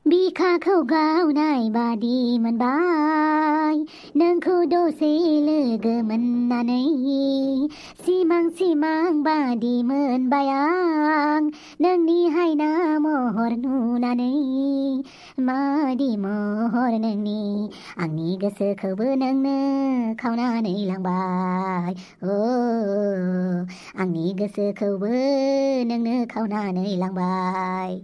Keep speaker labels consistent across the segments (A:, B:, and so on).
A: बिखाखौ गावनाय बादि मोनबाय नोंखौ दसे लोगो मोननानै सिमां बादि मोनबाय आं नोंनि हायना महर नुनानै मादि महर नोंनि आंनि गोसोखौबो नोंनो खावनानै लांबाय आंनि गोसोखौबो नोंनो खावनानै लांबाय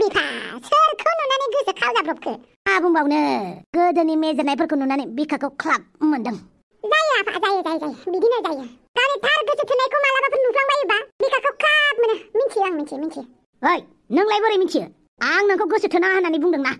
B: बिफा सोरखौ नुनानै गोसो खावजाब्रबखो
A: मा बुंबावनो गोदोनि मेजेरनायफोरखौ नुनानै बिखाखौ ख्लाब मोनदों
B: जायो आफा जायो बिदिनो जायो गावनि थार गोसो थोनायखौ मालाबाफोर नुफ्लांबायोबा बिखाखौ ख्लाब मोनो मिथियो
A: ओइ नोंलाय बोरै मिथियो आं नोंखौ गोसो थोना होननानै बुंदोंना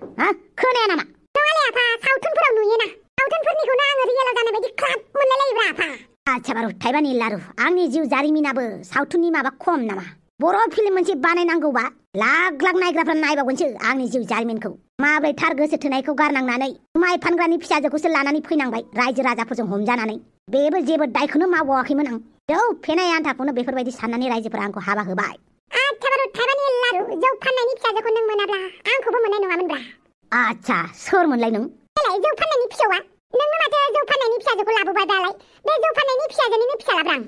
A: खोनाया नामा
B: नङालै आफा सावथुनफोराव नुयोना सावथुनफोरनिखौनो आङो रियेलाव जानाय बायदि ख्लाब मोनलायलायोब्रा आफा
A: आच्छा बारु थाइबानि लारु आंनि जिउ जारिमिनाबो सावथुननि माबा खम नामा बर' फिल्म मोनसे बानायनांगौबा लाख नायग्राफ्रा नायबावगोनसो आंनि जिउ जारिमिनखौ माब्रै थार गोसो थोनायखौ गारनांनानै माइ फानग्रानि फिसाजोखौसो लानानै फैनांबाय रायजो राजाफोरजों हमजानानै बेबो जेबो दायखौनो मावबावाखैमोन आं जौ फेनाय आन्थाखौनो बेफोरबायदि साननानै रायजोफोरा आंखौ हाबा होबाय
B: आच्छा बारु थाइबानि लारु जौ फाननायनि फिसाजोखौ नों मोनाब्ला आंखौबो मोननाय नङामोनब्रा
A: आच्छा सोरमोनलाय नों
B: देलाय जौ फाननायनि फिसौआ नोंनो माथो जौ फाननायनि फिसाजोखौ लाबोबाय दालाय बे जौ फाननायनि फिसाजोनिनो फिसालाब्रा आं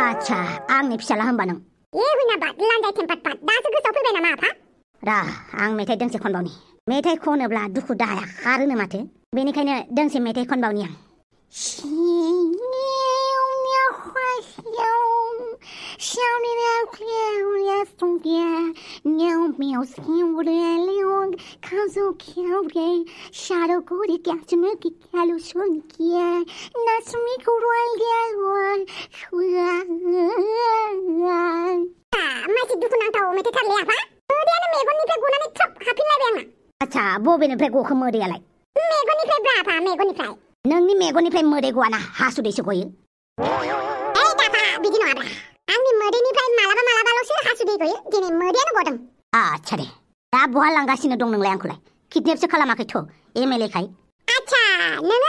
A: आच्छा आंनि फिसाला होनबा नों
B: हुइनाबाद लान्जाय थेम्पाट दासो गोसोआव फैबाय नामा आफा
A: रा आं मेथाइ दोंसे खनबावनि मेथाइ खनोब्ला दुखु दाहाया खारोनो माथो बेनिखायनो दोंसे मेथाइ खनबावनि आं
B: मासे दुखुनांथाव मेथाइथारलै आफा मोदैयानो मेगननिफ्राय गनानै थ्रोब हाबफिनलायबाय आंना
A: आच्छा बबेनिफ्राय गखो मोदैयालाय
B: मेगननिफ्राय ब्रा आफा मेगननिफ्राय
A: नोंनि मेगननिफ्राय मोदै गवाना हासुदैसो गयो
B: ओइ दाफा बिदि नङाब्रा आंनि मोदैनिफ्राय मालाबाल'सो हासुदै गयो दिनै मोदैयानो गदों
A: आच्छा दे दा बहा लांगासिनो दं नोंलाय आंखौलाय किडनेपसो खालामाखैथ' एमएलए खाय
B: आच्छा नों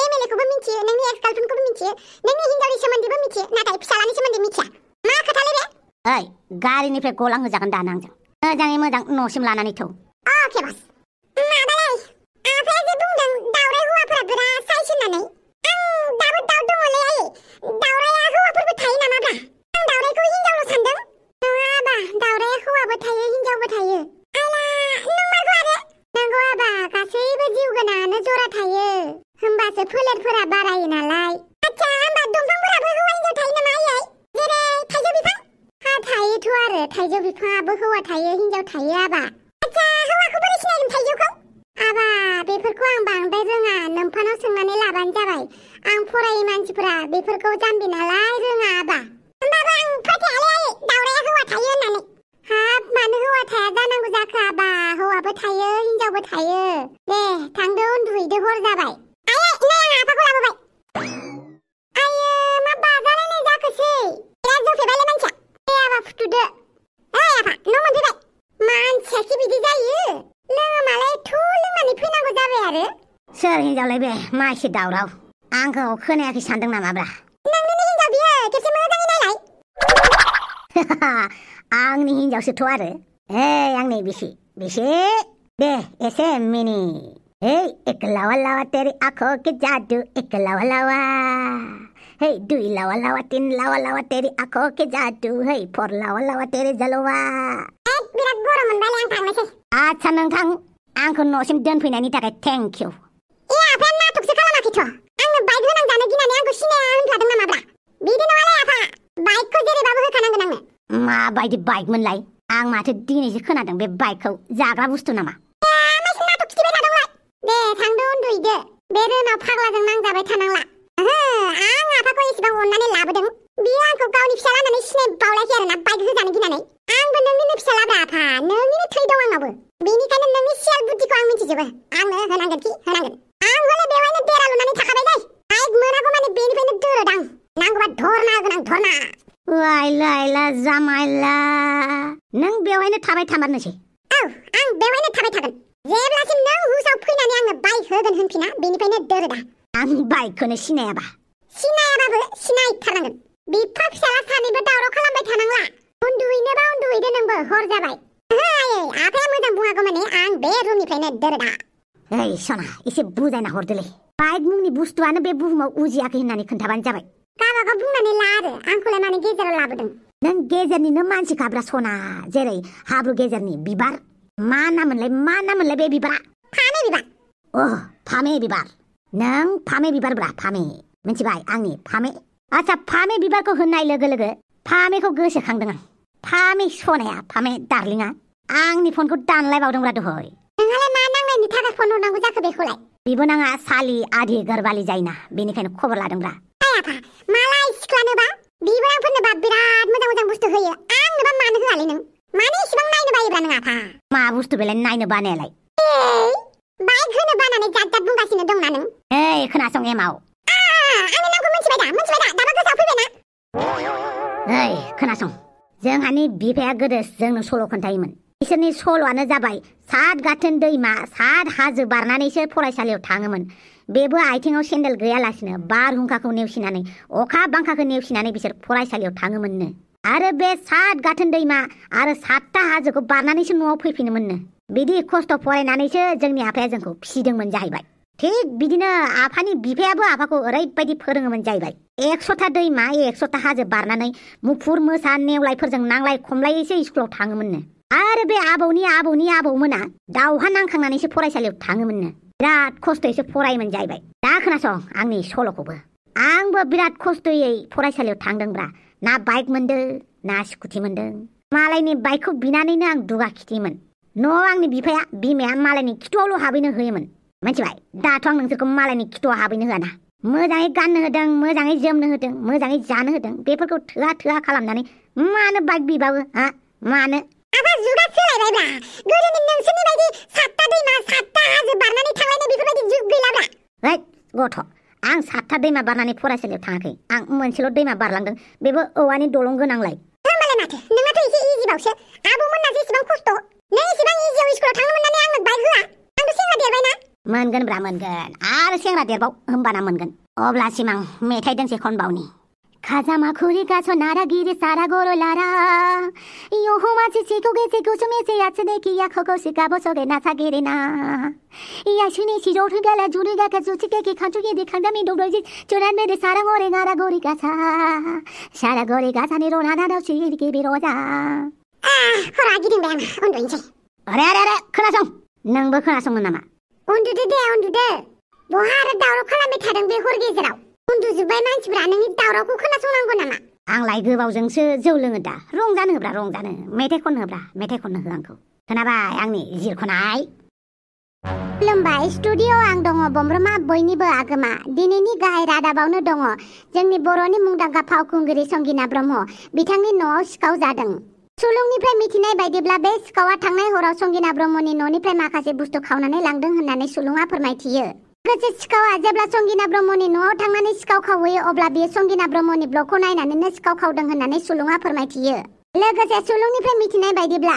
B: एमएलए खौबो मिथियो नोंनि एक्स गार्लफ्रेन्डखौबो मिथियो नोंनि हिन्जावनि सोमोन्दैबो मिथियो नाथाय फिसालानि सोमोन्दै मिथिया मा खोथालै बे
A: ओइ गारिनिफ्राय गलांहोजागोन दानो आंजों मोजाङै मोजां न'सिम लानानै थौ
B: अके बस माबालै आफाया जे बुंदों दावराय हौवाफोरा बिराद साइज होननानै आं दाबो दाउट दङलै आयै दावराया हौवाफोरबो थायो नामाब्रा आं दावरायखौ हिन्जावल' सानदों नङाबा दावराया हौवाबो थायो हिन्जावबो थायो आइला नंमारगौ आरो नंगौ आबा गासैबो जिउ गोनाङानो जरा थायो होमबासो फोलेरफोरा बारायो नालाय आच्छा होमबा दंफांफोराबो हौवा हिन्जाव थायो नामा आयै जेरै थाइजौ बिफां थायोथ' आरो थाइजौ बिफाङाबो हौवा थायो हिन्जाव थायो आबा आच्छा हौवाखौ बोरै सिनायगोन थाइजौखौ आबा बेफोरखौ आं बांद्राय रोङा नोम्फानाव सोंनानै लाबानो जाबाय आं फरायै मानसिफोरा बेफोरखौ जाम्बि नालाय रोङा आबा होमबाबो आं फोथायालै आयै दावराया हौवा थायो होननानै हाब मानो हौवा थाया जानांगौ जाखो आबा हौवाबो थायो हिन्जावबो थायो दे थांदो उन्दुहैदो हर जाबाय आयै नै आं आफाखौ लाबोबाय आयो मा बाजारायनाय जाखोसै बिराद जौफेबायलै मानसिया आबा फुथुदो ओइ आफा न' मोनफैबाय मानसियासो बिदि जायो लोङोमालाय लोंनानै फैनांगौ जाबाय आरो
A: सोर हिन्जावलाय बे मा एसे दावराव आंखौ खोनायाखै सानदों नामाब्रा
B: नोंनिनो हिन्जाव बियो खेबसे मोजाङै नायलाय
A: आंनि हिन्जावसोथ' आरो आंनि बिसि दे एसे मिनि एक लावा लावा तेरी आंखों के जादू एक लावा लावा दुई लावा लावा तीन लावा लावा तेरी आंखों के जादू फोर लावा लावा तेरे जलवा
B: बिराद गरम मोनबायलै आं थांनोसै
A: आच्छा नोंथां आंखौ न'सिम दोनफैनायनि थाखाय थेंक इउ
B: आफाया नाटकसो खालामाखैथ' आंनो बाइक होनां जानो गिनानै आंखौ सिनाया होनफ्लादों नामाब्रा बिदि नङालै आफा बाइकखौ जेरैबाबो होखानांगोन आंनो
A: माबायदि बाइकमोनलाय आं माथो दिनैसो खोनादों बे बाइकखौ जाग्रा बुस्थु नामा
B: मानसि नाटक खिथिबाय थादोंलाय दे थांदो उन्दुहैदो बे रोनाव फाग्लाजों नांजाबाय थानांला आं आफाखौ एसेबां अननानै लाबोदों बियो आंखौ गावनि फिसाला होननानै सिनाय बावलायखै आरोना बाइक होजानो गिनानै आंबो नोंनिनो फिसालाब्रा आफा नोंनिनो थै दं आंनावबो बेनिखायनो नोंनि सियाल बुद्धिखौ आं मिथिजोबो आंनो होनांगोन आं हले बेवहायनो देरा लुनानै थाखाबाय जाय बाइक मोनागौ माने बेनिफ्रायनो दोरोदां नांगौबा धरना होगोन आं धरना
A: लायला जामायला नों बेवहायनो थाबाय थामारनोसै
B: आं बेवहायनो थाबाय थागोन जेब्लासिम नों हुसाव फैनानै आंनो बाइक होगोन होनफिना बेनिफ्रायनो दोरोदा
A: आं बाइकखौनो सिनायाबा
B: सिनायाबाबो सिनायथारनांगोन बिफा फिसाला सानैबो दावराव खालामबाय थानांला उन्दुहैनोबा उन्दुहैदो नोंबो हर जाबाय आफाया मोजां बुङागौ माने बे रुमनिफ्रायनो दोरदा।
A: ओइ सना एसे बुजायना हरदोलै बाइक मुंनि बुस्थुआनो बे बुहुमाव उजियाखै होननानै खोन्थाबानो जाबाय।
B: गाबागाव बुंनानै ला आरो आंखौलाय माने गेजेराव लाबोदों।
A: नों गेजेरनिनो मानसि खाब्रा सना जेरै हाब्रु गेजेरनि बिबार मा नामोनलाय बे बिबारा?
B: फामे बिबार।
A: ओह फामे बिबार। नों फामे बिबारब्रा फामे मिथिबाय आंनि फामे। आच्छा फामे बिबारखौ होननाय लोगो लोगो फामेखौ गोसोखांदों आं। फामे सनाया फामे डार्लिंआ आंनि फनखौ दानलायबावदोंब्रा दहय।
B: नोंहालाय मा नांनायनि थाखाय फन हरनांगौ जाखो बेखौलाय?
A: बिबोनाङा सालि आदि गोरबालि जायोना बेनिखायनो खबर लादोंब्रा।
B: आफा मालाय सिख्लानोबा बिबोनांफोरनोबा बिराद मोजां मोजां बुस्थु होयो आंनोबा मानो होआलै नों? मानो इसेबां नायनो बायोब्रा नों आफा?
A: मा बुस्थु बेलाय नायनो बानायालाय?
B: बाइक होनो बानानै जाद जाद बुंगासिनो दंना नों?
A: ओइ खोनासं एमाव।
B: आंनि नामखौ मिथिबाय दा दाबा गोसोआव फैबायना?
A: ओइ खोनासं जोंहानि बिफाया गोदो जोंनो सल' खोन्थायोमोन। बिसोरनि सल'आनो जाबाय सात गाथोन दैमा सात हाजो बारनानैसो फरायसालियाव थाङोमोन। बेबो आथिङाव सेन्देल गैयालासिनो बारहुंखाखौ नेवसिनानै अखा बांखाखौ नेवसिनानै बिसोर फरायसालियाव थाङोमोननो। आरो बे सात गाथोन दैमा आरो सातथा हाजोखौ बारनानैसो न'आव फैफिनोमोननो। बिदि खस्थ' फरायनानैसो जोंनि आफाया जोंखौ फिसिदोंमोन जाहैबाय। थिग बिदिनो आफानि बिफायाबो आफाखौ ओरैबायदि फोरोङोमोन जाहैबाय। 100था दैमा 100था हाजो बारनानै मुफुर मोसा नेवलायफोरजों नांलाय खमलायैसो स्कुलाव थाङोमोननो। आरो बे आबौनि आबौमोना दावहा नांखांनानैसो फरायसालियाव थाङोमोननो। बिराद खस्थ'यैसो फरायोमोन जाहैबाय। दा खोनासं आंनि सल'खौबो। आंबो बिराद खस्थ'यै फरायसालियाव थांदोंब्रा। ना बाइक मोनदों ना स्कुटि मोनदों। मालायनि बाइकखौ बिनानैनो आं दुगा खिथियोमोन। न'आव आंनि बिमाया मालायनि खिथुआवल' हाबैनो होयोमोन मिथिबाय। दाथ' आं नोंसोरखौ मालायनि खिथुआव हाबैनो होआना। मोजाङै गाननो होदों मोजाङै जोमनो होदों मोजाङै जानो होदों। बेफोरखौ थोआ खालामनानै मानो बाइक बिबावो हा मानो?
B: आफा जुगा सोलायबायब्रा। गोदोनि नोंसोरनि बायदि सातथा दैमा सातथा हाजो बारनानै थांलायनाय बेफोरबायदि जुग गैलाब्रा।
A: ओइ गथ' आं सातथा दैमा बारनानै फरायसालियाव थाङाखै। आं मोनसेल' दैमा बारलांदों बेबो औवानि दलं गोनांलाय।
B: होमबालाय माथो नोंनाथ' एसे इजिबावसो। आबौमोनना जेसेबां खस्थ' नों एसेबां इजियाव स्कुलाव थांनो मोननानै आंनो बाइक होआ। आंथ' सेंग्रा देरबायना।
A: मोनगोनब्रा मोनगोन आरो सेंग्रा देरबाव होमबाना मोनगोन। अब्लासिम आं मेथाइ दोंसे खनबावनि। खाजामा खुरि गाछो नारागिरि सारा गोरो लारा योहोमा चिचिको गेसेको सुमेसे याचने किया खको सिकाबो सोगे नासागिरि ना यासुने सिरोर गाला जुरि गाका जुचिके कि खाचुके दिखांदा मी दोरोजि चुरान मेरे सारा गोरे गारा गोरि गाछा सारा गोरे गाछा नि रोना ना सिरिके बिरोजा
B: खरा गिदिंबाय आं उन्दुनोसै।
A: अरे खोनासं नोंबो खोनासङो नामा?
B: उन्दुदो दे उन्दुदो। बहा आरो दावराव खालामबाय थादों बे हर गेजेराव? उन्दुजोब्बाय मानसिफ्रा नोंनि दावरावखौ खोनासंनांगौ नामा?
A: आंलाय गोबावजोंसो जौ लोङो दा। रंजानो होब्रा रंजानो मेथाइ खननो हो आंखौ। खोनाबाय आंनि जिरखनाय?
B: खुलुमबाय स्टुडिअ आं दङ बमब्रमा बयनिबो आगोमा। दिनैनि गाहाय रादाबावनो दङ जोंनि बर'नि मुंदांखा फावखुंग्रि संगिना ब्रह्म बिथांनि न'आव सिखाव जादों। सुलुंनिफ्राय मिथिनाय बायदिब्ला बे सिखावा थांनाय हराव संगिना ब्रह्मनि न'निफ्राय माखासे बुस्थु खावनानै लांदों होननानै सुलुङा फोरमायथियो। लोगोसे सिखावा जेब्ला संगिना ब्रह्मनि न'आव थांनानै सिखाव खावहैयो अब्ला बियो संगिना ब्रह्मनि ब्लगखौ नायनानैनो सिखाव खावदों होननानै सुलुङा फोरमायथियो। लोगोसे सुलुंनिफ्राय मिथिनाय बायदिब्ला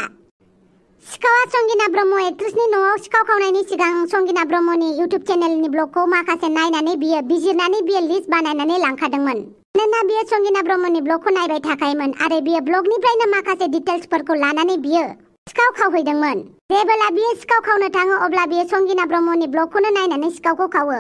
B: सिखावा संगिना ब्रह्म एक्ट्रेसनि न'आव सिखाव खावनायनि सिगां संगिना ब्रह्मनि इउटिउब चेनेलनि ब्लगखौ माखासे नायनानै बिजिरनानै लिस्ट बानायनानै लांखादोंमोन। मानोना बियो संगिना ब्रह्मनि ब्लगखौ नायबाय थाखायोमोन आरो बियो ब्लगनिफ्रायनो माखासे डिटेल्सफोरखौ लानानै बियो सिखाव खावहैदोंमोन। जेब्ला बियो सिखाव खावनो थाङो अब्ला बियो संगिना ब्रह्मनि ब्लगखौनो नायनानै सिखावखौ खावो।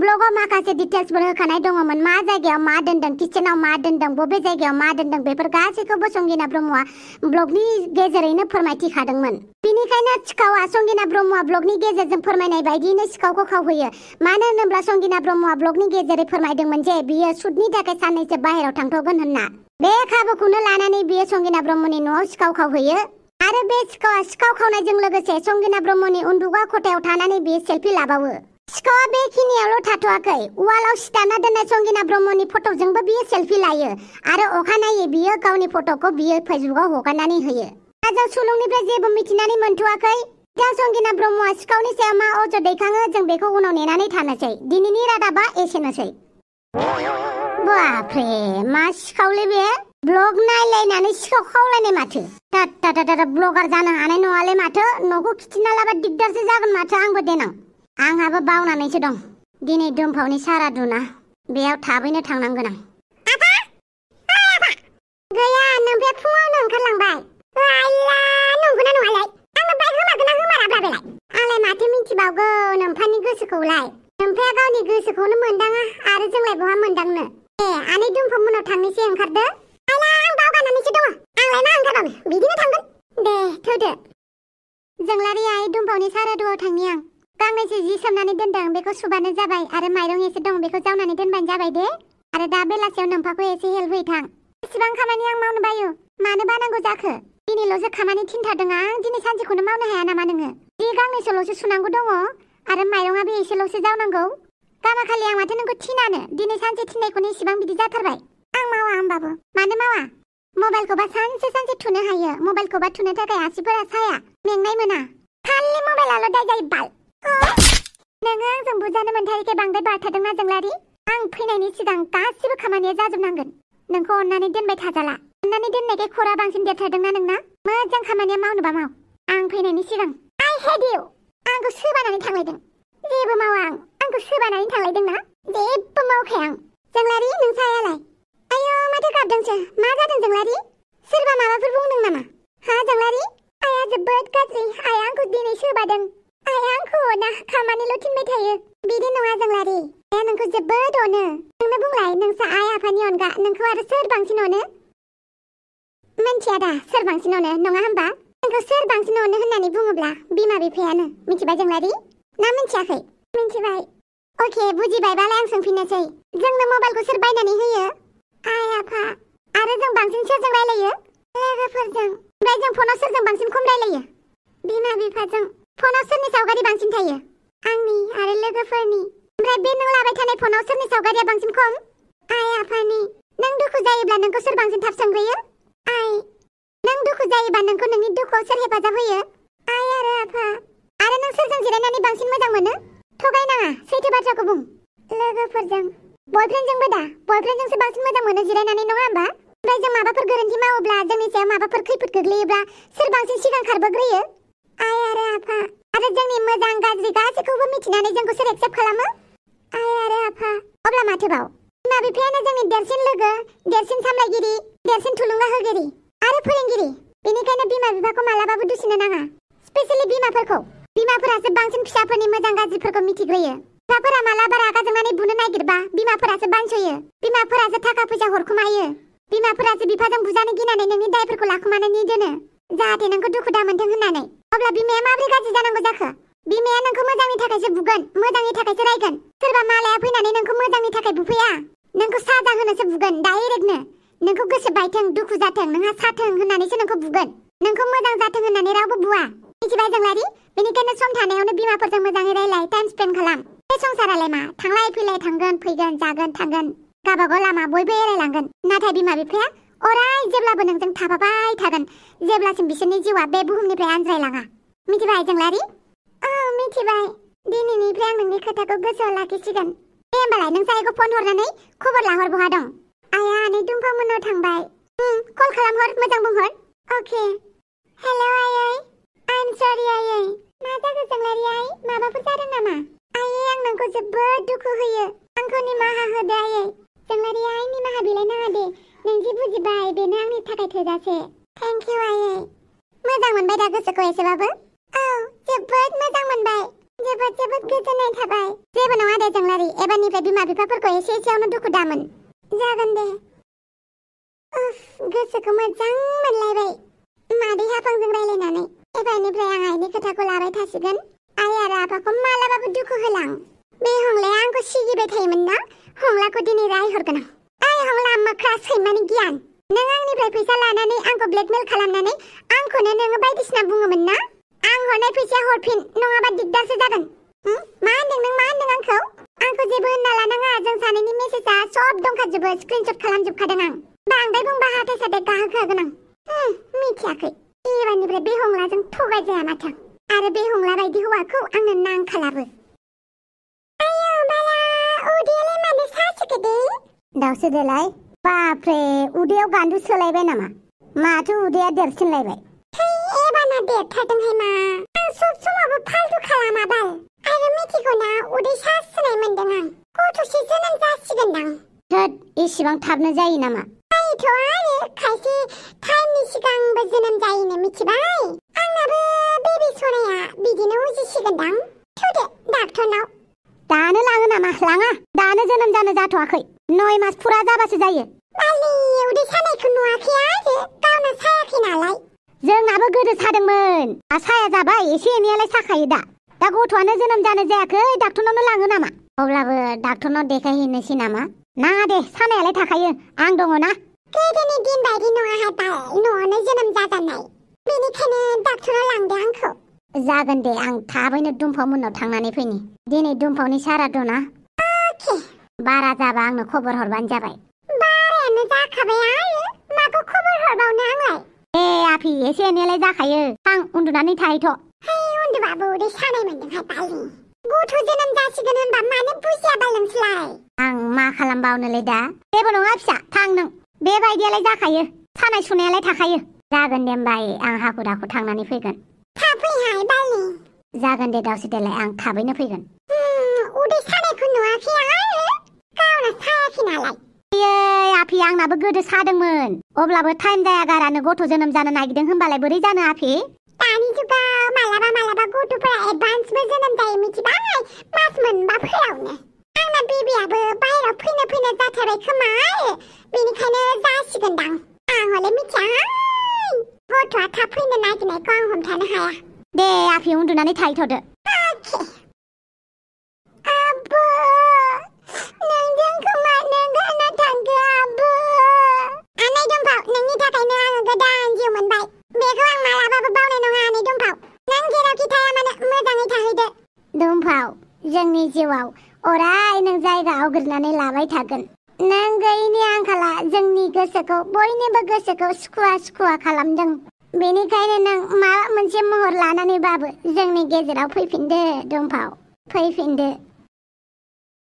B: ब्लगाव माखासे डिटेल्सफोर होखानाय दङमोन। मा जायगायाव मा दोनदों किचेनाव मा दोनदों बबे जायगायाव मा दोनदों बेफोर गासैखौबो संगिना ब्रह्मआ ब्लगनि गेजेरैनो फोरमायथिखादोंमोन। बिनिखायनो सिखावा संगिना ब्रह्मआ ब्लगनि गेजेरजों फोरमायनाय बायदियैनो सिखावखौ खावहैयो। मानो होनोब्ला संगिना ब्रह्मआ ब्लगनि गेजेरै फोरमायदोंमोन जे बियो सुटनि थाखाय साननैसो बाहेरायाव थांथ'गोन होनना। बे खाबुखौनो लानानै बियो संगिना ब्रह्मनि न'आव सिखाव खावहैयो आरो बे सिखावा सिखाव खावनायजों लोगोसे संगिना ब्रह्मनि उन्दुग्रा खथायाव थानानै बियो सेलफि लाबावो। सिखावा बेखिनियावल' थाथ'वाखै। वालाव सिथाबना दोननाय संगिना ब्रह्मनि फट'जोंबो बियो सेलफि लायो आरो अखानायै बियो गावनि फट'खौ बियो फेसबुकआव हगारनानै होयो। दा जों सुलुंनिफ्राय जेबो मिथिनानै मोनथ'वाखै। दा संगिना ब्रह्मआ सिखावनि सायाव मा अजद दैखाङो जों बेखौ उनाव नेनानै थानोसै। दिनैनि रादाबा एसेनोसै। बापरे मा सिखावलै बे? ब्लग नायलायनानै सिखाव खावलायनाय माथो। ब्लगार जानो हानाय नङालै माथो। न'खौ खिथिना लाबा दिगदारसो जागोन माथो आंबो देनां। आंहाबो बावनानैसो दं। दिनै दोमफावनि सारादुना बेयाव थाबैनो थांनांगोन आं। आफा गैया नोमफाया फुङावनो ओंखारलांबाय। आयला नंगौना नङालाय? आंनो बाइक होमारगोन ना होमाराब्रा बेलाय? मिथिबावगौ नोम्फानि गोसोखौलाय नोम्फाया गावनि गोसोखौनो मोनदाङा आरो जोंलाय बहा मोनदांनो आनै दुमफा मोनाव थांनोसै ओंखारदो आइला आं बावगारनानैसो दङ आंलाय मा ओंखारबाबो बिदिनो थांगोन दे थौदो जोंलारि आइ दुमफावनि सारादुआव थांनि आं गांनैसो जि सोमनानै दोनदों बेखौ सुबानो जाबाय आरो माइरं एसे दं बेखौ जावनानै दोनबानो जाबाय दे आरो दा बेलासियाव नोम्फाखौ एसे हेल्प होयै थां एसेबां खामानि आं मावनो बायो मानो बानांगौ जाखो दिनैल'सो खामानि थिनथारदों आं दिनै सानसेखौनो मावनो हाया नामा नोङो जि गांनैसोल'सो सुनांगौ दङ आरो माइरंआबो एसेल'सो जावनांगौ गामाखालि आं माथो नोंखौ थिनानो दिनै सानसे थिननायखौनो इसिबां बिदि जाथारबाय आं मावा होमबाबो मानो मावा मबाइलखौबा सानसे थुनो हायो मबाइलखौबा थुनो थाखाय आसिफोरा साया मेंनाय मोना खालि मबाइलाल' दाय जायो बाल नोङो आंजों बुजानो मोनथारिखाय बांद्राय बारथारदोंना जोंलारि आं फैनायनि सिगां गासिबो खामानिया जाजोबनांगोन नोंखौ अननानै दोनबाय थाजाला अननानै दोननायखाय खरा बांसिन देरथारदोंना नोंना मोजां खामानिया मावनोबा माव आं फैनायनि सिगां आइ हेड इउ आंखौ सोबानानै थांलायदों जेबो मावा आंखौ सोबानानै थांलायदोंना जेबो मावखाया आं जोंलारि नोंसा आयालाय आयौ माथो गाबदोंसो मा जादों जोंलारि सोरबा माबाफोर बुंदों नामा हा जोंलारि आया जोबोद गाज्रि आया आंखौ दिनै सोबादों आया आंखौ अना खामानिल' थिनबाय थायो बिदि नङा जोंलारि आया नोंखौ जोबोद अनो नोंनो बुंलाय नोंसा आइ आफानि अनगा नोंखौ आरो सोर बांसिन अनो मिन्थिया दा सोर बांसिन अनो नङा होमबा नोंखौ सोर बांसिन अनो होननानै बुङोब्ला बिमा बिफायानो मिथिबाय जोंलारि ना मिथियाखै मिथिबाय अके बुजिबायबालाय आं सोंफिननोसै जोंनो मबाइलखौ सोर बायनानै होयो आइ आफा आरो जों बांसिन सोरजों रायलायो लोगोफोरजों ओमफ्राय जों फनाव सोरजों बांसिन खम रायलायो बिमा बिफाजों फनाव सोरनि सावगारि बांसिन थायो आंनि आरो लोगोफोरनि ओमफ्राय बे नों लाबाय थानाय फनाव सोरनि सावगारिया बांसिन खम आइ आफानि नों दुखु जायोब्ला नोंखौ सोर बांसिन थाब सोंग्रोयो आइ नों दुखु जायोबा नोंखौ नोंनि दुखुआव सोर हेफाजाब होयो आइ आरो आफा आरो नों सोरजों जिरायनानै बांसिन मोजां मोनो थगायनाङा सैथो बाथ्राखौ बुं लोगोफोरजों बयफ्रेन्डजोंबो दा बयफ्रेन्डजोंसो बांसिन मोजां मोनो जिरायनानै नङा होमबा ओमफ्राय जों माबाफोर गोरोन्थि मावोब्ला जोंनि सायाव माबाफोर खैफोद गोग्लैयोब्ला सोर बांसिन सिगां खारबोग्रोयो आइ आरो आफा आरो जोंनि मोजां गाज्रि गासैखौबो मिथिनानै जोंखौ सोर एक्सेप्ट खालामो आइ आरो आफा अब्ला माथोबाव बिमा बिफायानो जोंनि देरसिन लोगो देरसिन सामलायगिरि देरसिन थुलुंगा होगिरि आरो फोरोंगिरि बेनिखायनो बिमा बिफाखौ मालाबाबो दुसिनो नाङा स्पेशेलि बिमाफोरासो बांसिन फिसाफोरनि मोजां गाज्रिफोरखौ मिथिग्रोयो बिफाफोरा मालाबा रागा जोंनानै बुनो नागिरबा बिमाफोरासो बानसयो बिमाफोरासो थाखा फैसा हरखुमायो बिमाफोरासो बिफाजों बुजानो गिनानै नोंनि दायफोरखौ लाखुमानानै दोनो जाहाथे नोंखौ दुखु दामोनथों होननानै अब्ला बिमाया माबोरै गाज्रि जानांगौ जाखो बिमाया नोंखौ मोजांनि थाखायसो बुगोन मोजांनि थाखायसो रायगोन सोरबा मालाया फैनानै नोंखौ मोजांनि थाखाय बुफैया नोंखौ साजा होनोसो बुगोन डाइरेक्टनो नोंखौ गोसो बायथों दुखु जाथों नोंहा साथों होननानैसो नोंखौ बुगोन नोंखौ मोजां जाथों होननानै रावबो बुवा मिथिबाय जोंलारि बेनिखायनो सम थानायावनो बिमाफोरजों मोजाङै रायलाय टाइम स्पेन्ड खालाम बे संसारालाय मा थांलाय फैलाय थांगोन फैगोन जागोन थांगोन गावबागाव लामा बयबो एरायलांगोन नाथाय बिमा बिफाया अराय जेब्लाबो नोंजों थाफाबाय थागोन जेब्लासिम बिसोरनि जिउआ बे बुहुमनिफ्राय आनज्रायलाङा मिथिबाय जोंलारि औ मिथिबाय दिनैनिफ्राय आं नोंनि खोथाखौ गोसोआव लाखिसिगोन दे होमबालाय नों साइखौ फन हरनानै खबर लाहर बहा दं आया आनै दुमफा मोननाव थांबाय कल खालामहर मोजां बुंहर अके हेल' आयै आइ एम सरि आयै मा जाखो जोंलारि आइ माबाफोर जादों नामा आयै आं नोंखौ जोबोद दुखु होयो आंखौ निमाहा होदो आयै जोंलारि आइ निमाहा बिलायनाङा दे नों जि बुजिबाय बेनो आंनि थाखाय थोजासे थेंक इउ आयै मोजां मोनबाय दा गोसोखौ एसेबाबो औ जोबोद मोजां मोनबाय जोबोद गोजोननाय थाबाय जेबो नङा दे जोंलारि एबारनिफ्राय बिमा बिफाफोरखौ एसेयावनो दुखु दामोन जागोन दे गोसोखौ मोजां मोनलायबाय मादै हाफांजों रायलायनानै एबारनिफ्राय आं आइनि खोथाखौ लाबाय थासिगोन आइ आरो आफाखौ मालाबाबो दुखु होलां बे हंलाया आंखौ सिगिबाय थायोमोन ना हंलाखौ दिनै रायहरगोन आं ओइ हंला मोख्रा सैमानि गियान नों आंनिफ्राय फैसा लानानै आंखौ ब्लेकमेल खालामनानै आंखौनो नोङो बायदिसिना बुङोमोन ना आं हरनाय फैसाया हरफिन नङाबा दिगदारसो जागोन मा होनदों आंखौ जेबो होनना लानाङा जों सानैनि मेसेजआ सब दंखाजोबो स्क्रिनशट खालामजोबखादों आं बांद्राय बुंबा हाथाय साथाय गाहोखागोन आं मिथियाखै एबारनिफ्राय बे हंलाजों थगायजाया माथो आरो बे हंला बायदि हौवाखौ आंनो नांखालाबो आयौ बाला उदैयालाय मानो सासोखो दावसोदोलाय बाप्रे उदैयाव गान्दु सोलायबाय नामा माथो उदैया देरसिनलायबाय एबाना देरथारदोंहाय मा आं सब समावबो फालतु खालामा बाल आरो मिथिगौना उदै सासोनाय मोनदों आं गथ'से जोनोम जासिगोनदां थोद इसिबां थाबनो जायो नामा जायोथ' आरो खायसे टाइमनि सिगांबो जोनोम जायोनो मिथिबाय आंनाबो बेबि सनाया बिदिनो उजिसिगोनदां थुद डाक्टरनाव
A: दानो लाङो नामा लाङा दानो जोनोम जानो जाथ'वाखै 9 मास फुरा जाबासो जायो
B: बालि उदै सानायखौ नुवाखै आरो गावनो सायाखै नालाय
A: जोंनाबो गोदो सादोंमोन साया जाबाय एसे एनैयालाय साखायो दा गथ'आनो जोनोम जानो जायाखै डाक्टरनावनो लाङो नामा अब्लाबो डाक्टरनाव देखायहैनोसै नामा नाङा दे सानायालाय थाखायो आं दङ ना
B: गोदोनि दिन बायदि नङाहाय बाल न'आवनो जोनोम जाजानाय बेनिखायनो डाक्टरनाव लांदो आंखौ
A: जागोन दे आं थाबैनो दुमफाव मोननाव थांनानै फैनि दिनै दुमफावनि सारादु ना
B: अके
A: बारा जाबा आंनो खबर हरबानो जाबाय
B: बारायानो जाखाबाय आरो माखौ खबर हरबावनो आंलाय
A: आफि एसे एनैयालाय जाखायो आं उन्दुनानै थाहैथ'
B: है उन्दुबाबो उदै सानाय मोनदोंहाय बालि गथ' जोनोम जासिगोन होनबा मानो बुजियाबा नोंसोरलाय
A: आं मा खालामबावनोलै दा जेबो नङा फिसा थां नों बेबायदियालाय जाखायो सानाय सुनायालाय थाखायो जागोन दे होमबा आं हाखु दाखु थांनानै फैगोन
B: थाब फैहाय बालि
A: जागोन दे दावसि देलाय आं थाबैनो फैगोन
B: उदै सानायखौ नुवाखै आरो गावनो सायाखै नालाय
A: आफि आंनाबो गोदो सादोंमोन अब्लाबो टाइम जायागारानो गथ' जोनोम जानो नागिरदों होनबालाय बोरै जानो आफि
B: दानि जुगाव मालाबा गथ'फोरा एडभान्सबो जोनोम जायो मिथिबाय मास मोनबाफोरावनो आंना बेबियाबो बाहेराव फैनो जाथारबाय खोमा आरो बेनिखायनो जासिगोनदां आं हले मिथियाहाय गथ'आ थाब फैनो नागिरनायखौ आं हमथानो हाया
A: दे आफि उन्दुनानै थाहैथ'दो
B: अके आबो नों जोंखौ मानो गारना थांखो आबो आनै दुमफाव नोंनि थाखायनो आङो गोदान जिउ मोनबाय बेखौ आं मालाबाबो बावनाय नङा आनै दुमफाव नों जेरावखि थाया मानो मोजाङै थाहैदो
A: दुमफाव जोंनि जिउआव अराय नों जायगा आवग्रिनानै लाबाय थागोन नों गैयिनि आंखाला जोंनि गोसोखौ बयनिबो गोसोखौ सुखुवा खालामदों बेनिखायनो नों माबा मोनसे महर लानानैबाबो जोंनि गेजेराव फैफिनदो दुमफाव फैफिनदो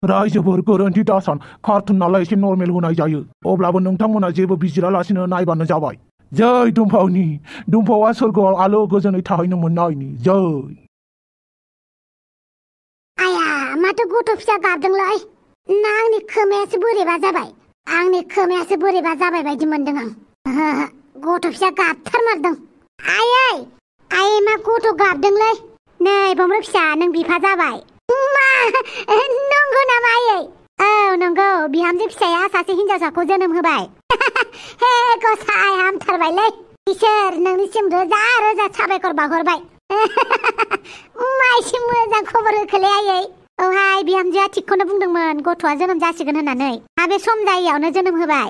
C: रायजोफोर गोरोन्थि दासान कार्टुन नालाय एसे नर्मेल होनाय जायो अब्लाबो नोंथांमोना जेबो बिजिरालासिनो नायबानो जाबाय जै दुमफावनि दुमफावा सोरगोआव आलो गोजोनै थाहैनो मोननायनि जै
A: आया माथो गथ' फिसा गाबदोंलै ना आंनि खोमायासो बोरैबा जाबाय बायदि मोनदों आं गथ' फिसा गाबथारमारदों आयै मा गथ' गाबदोंलै नै बमब्रा फिसा नों बिफा जाबाय मा नंगौ नामा आयै औ नंगौ बिहामजो फिसाया सासे हिनजावसाखौ जोनोम होबाय हे गसाइ हामथारबायलै इसोर नोंनिसिम रोजा रोजा साबायखर बावहरबाय माइसि मोजां खबर होखोलै आयै औहाय बिहामजोआ थिगखौनो बुंदोंमोन गथ'आ जोनोम जासिगोन होननानै बे सम जायैयावनो जोनोम होबाय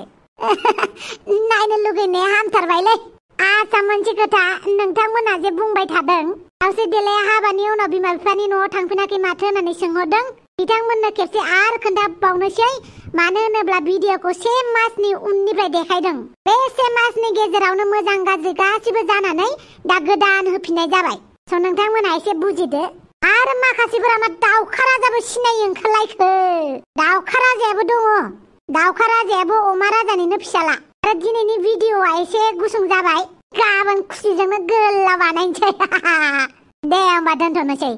A: नायनो लुगैनाया हामथारबायलै आसा मोनसे खोथा नोंथांमोना जे बुंबाय थादों दावसे देलाया हाबानि उनाव बिमा बिफानि न'आव थांफिनाखै माथो होननानै सोंहरदों बिथांमोननो खेबसे आरो खोन्थाबावनोसै मानो होनोब्ला भिडिअखौ 1 मासनि उननिफ्राय देखायदों बे 1 मासनि गेजेरावनो मोजां गाज्रि गासिबो जानानै दा गोदान होफिननाय जाबाय नोंथांमोना एसे बुजिदो आरो माखासेफोरा मा दाउखा राजाबो सिनायो ओंखारलायखो दाउखा राजायाबो दङ दाउखा राजायाबो अमा राजानिनो फिसाला आरो दिनैनि भिडिअआ एसे गुसुं जाबाय गाबोन खुसिजोंनो गोलाव बानायनोसै दे होमबा दोनथ'नोसै